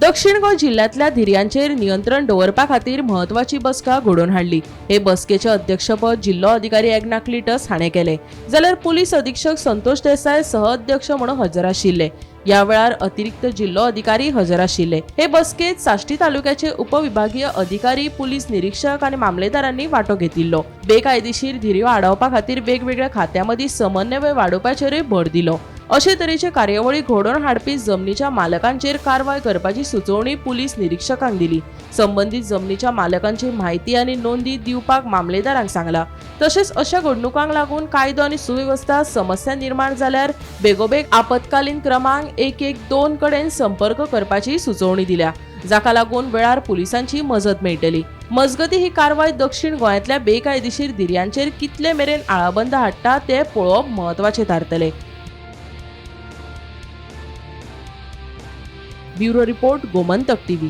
दक्षिण गोंय जिल्ल्यांतल्या धिरयांचेर नियंत्रण दवरपा खातीर म्हत्वाची बसका घडोवन हाडली. हे बसकेचे अध्यक्षपद जिल्लो अधिकारी एग्ना क्लिटस हाणें केलें, जाल्यार पुलीस अधीक्षक संतोष देसाय सहअध्यक्ष म्हणून हजर आशिल्ले. ह्या वेळार अतिरिक्त जिल्लो अधिकारी हजर आशिल्ले. हे बसकेत साश्टी तालुक्याचे उपविभागीय अधिकारी, पुलीस निरीक्षक आनी मामलेदारांनी वांटो घेतिल्लो. बेकायदेशीर धिरयो आडावपा खातीर वेगवेगळ्या खात्यां मदीं समन्वय वाडोवपाचेरूय भर दिलो. अशे तरेचे कार्यावळी घडोवन हाडपी जमनीच्या मालकांचेर कारवाय करपाची सुचोवणी पुलीस निरीक्षकांक दिली. संबंदीत जमनीच्या मालकांची म्हायती आनी नोंदी दिवपाक मामलेदारांक सांगला. तशेंच अशा घडणुकांक लागून कायदो आनी सुवेवस्था समस्या निर्माण जाल्यार बेगोबेग आपत्कालीन क्रमांक 112 कडेन संपर्क करपाची सुचोवणी दिल्या, जाका लागून वेळार पुलिसांची मजत मेळटली. मजगती, ही कारवाय दक्षिण गोंयांतल्या बेकायदेशीर धिरयांचेर कितले मेरेन आळाबंद हाडटा ते पळोवप म्हत्वाचें थारतलें. Bureau report, Gomantak TV.